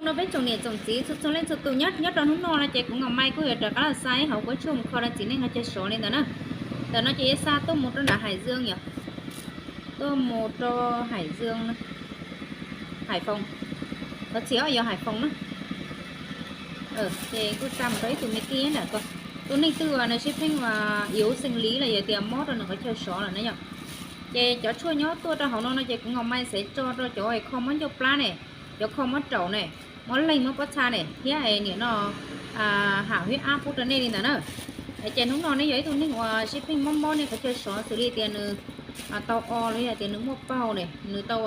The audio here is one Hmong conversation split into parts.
No peb tsoom niam tsoom txiv txhua txhua leej txhua tus nyob nyob rau hnub no no ces kuv Ngam Mai kuj yuav rov qab los xa ib hauv kuab tshuaj mus kho rau txiv neej qhov chaw sov li ntawd na. Ntawm no ces yuav xa tuaj mus rau nram Hải Dương yom, tuaj mus rau Hải Dương, Hải Phòng, thov txim os, yog Hải Phòng na. Ces kuj xa mus rau ib tug me tij ntawm ko, tus neeg twg uas nws sib pheej uas yếu sinh lý los yog tias mob rau nws qhov chaw sov lawm na yom. Ces cov tshuaj nyob tuaj rau hauv no no ces kuv Ngam Mai xav tso rau cov kho mob ncauj plab ne, cov kho mob raum ne, mob leeg mob pob txha ne thiab niam no hauv hwj ab pub rau nej li ntawd na. Ces hnub no nej yog ib tug neeg uas sib pheej mob mob nej qhov chaw sov xws li tias nws tau o los yog tias nws muaj paug ne, nws tau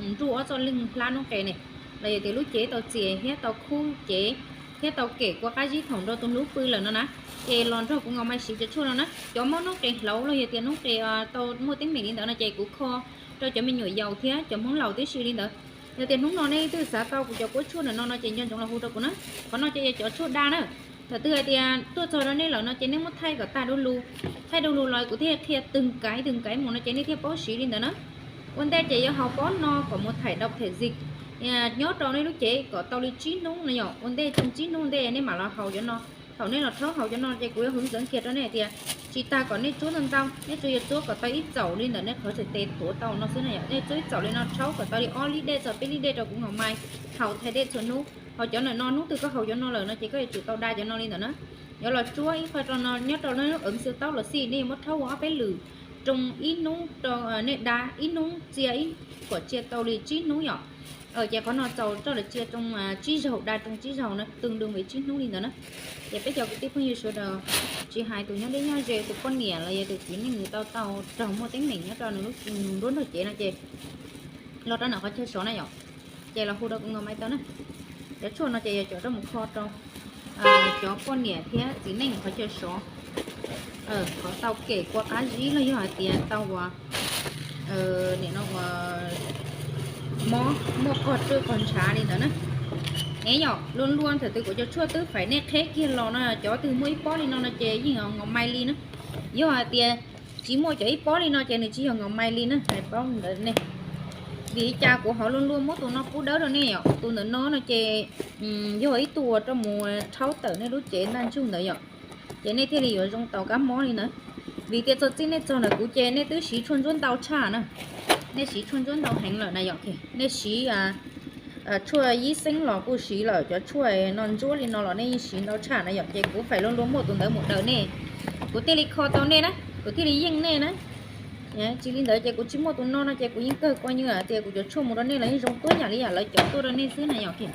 nruj ob txoj leeg hlab noob qes ne, los yog tias lub cev tau txias thiab tau khub cev thiab tau kem kua qab zib thaum nrog tus hlub pw lawm no na, ces los nrog kuv Ngam Mai siv cov tshuaj no na. Cov mob noob qes hlauv los yog tias noob qes tau muaj teeb meem li ntawd no ces kuv kho rau cov me nyuam yaus thiab cov Hmoob laus tib si li ntawd. Yog tias hnub no nej twb xav tau kuv cov kuab tshuaj ntawm no no ces nco ntsoov los hu rau kuv na. Qhov no ces yog cov tshuaj da na. Thaum twg hais tias tuaj txog rau nej lawm no ces nej muab thaij kom tag du lug, thaij du lug los kuv thiaj qhia twg kaiv twg kaiv mus no ces nej thiaj paub siv li ntawd na. Ua ntej ces yuav haus pob no kom mus thải độc thể dịch nyob rau nej lub cev kom tau li tsib hnub no yom. Ua ntej tsoo tsib hnub ntej nej mam los haus cov no. Thaum nej los rhaub haus cov no ces kuv yuav hướng dẫn kiag rau nej hais tias tsis tas kom nej tsuab ntau ntau, nej tsuas yog tsuab kom tau ib txaum li ntawm nej qhov txhais tes tuav tau no xwb na yom. Nej tsuab ib txaum li no rhaub kom tau li ob lib dej txog peb lib dej rau kuv Ngam Mai haus thaiv dej txhua hnub. Haus cov ntawm no, hnub twg koj haus cov no lawm no ces koj yuav tsum tau da cov no li ntawm na. Yuav los tsuab ib qho rau no nyob rau lub ấm siêu tốc los xij, nej yuav muab rhaub ua ob peb lwm, tsoo ib hnub rau nej da ib hnub txia ib, kom txia tau li tsib hnub yom. Ces qhov no txaus roj lawv txia tsoo tsib zaug, da tsoo tsib zaug na, tương đương với tsib hnub li ntawd na. Ces peb cov kwv tij phooj ywg sawv daws, tsis hais tus nyob deb nyob ze, tus poj niam los yog tus txiv neej nws tau tau raug muaj teeb meem nyob rau nws lub nruab nrog cev no ces los rau ntawm qhov chaw sov na yom, ces los hu rau kuv Ngam Mai tau na. Cov tshuaj no ces yog cov rau mus kho rau cov poj niam thiab txiv neej qhov chaw sov, qhov tau kem kua qab zib los yog hais tias tau uas nim no uas mob muaj qog rwj qog ntshav li ntawd na. Es yom, luag luag thaum twg kuv cov tshuaj twb faim nej qheb kiag los no, cov twg muaj ib pob li no no ces yeej yog Ngam Mai li na. Yog hais tias tsis muaj cov ib pob li no ces nws tsis yog Ngam Mai li na, hais paub ntawd ne. Vim li cas kuv ho luag luag muab tus no pub dawb rau nej yom? Tus ntawm no no ces yog ib tug uas rau mus rhaub tawm nej lub cev ntaj ntsug ntawd yom, ces nej thiaj li yuav zoo tau kab mob li ntawd. Vim tias txog txij nej txog ntawm kuv ces nej twb siv tshuaj ntsuab ntau tshaj na, nej siv tshuaj ntsuab ntau heev lawm na yom. Nej siv tshuaj yib xeeb los kuj siv lawm, cov tshuaj no ntsuab li no los nej yeej siv ntau tshaj na yom, ces kuv faim luag luag muaj tus ntawd mus daws nej, kuv thiaj li kho tau nej na, kuv thiaj li yeej nej na. Tsis li ntawd ces kuv tsis muaj tus no no ces kuv yeej kawg kua nyuj tias kuv cov tshuaj mus rau nej los yeej zoo tuab yam li yam lawv cov tuaj rau nej xwb na yom.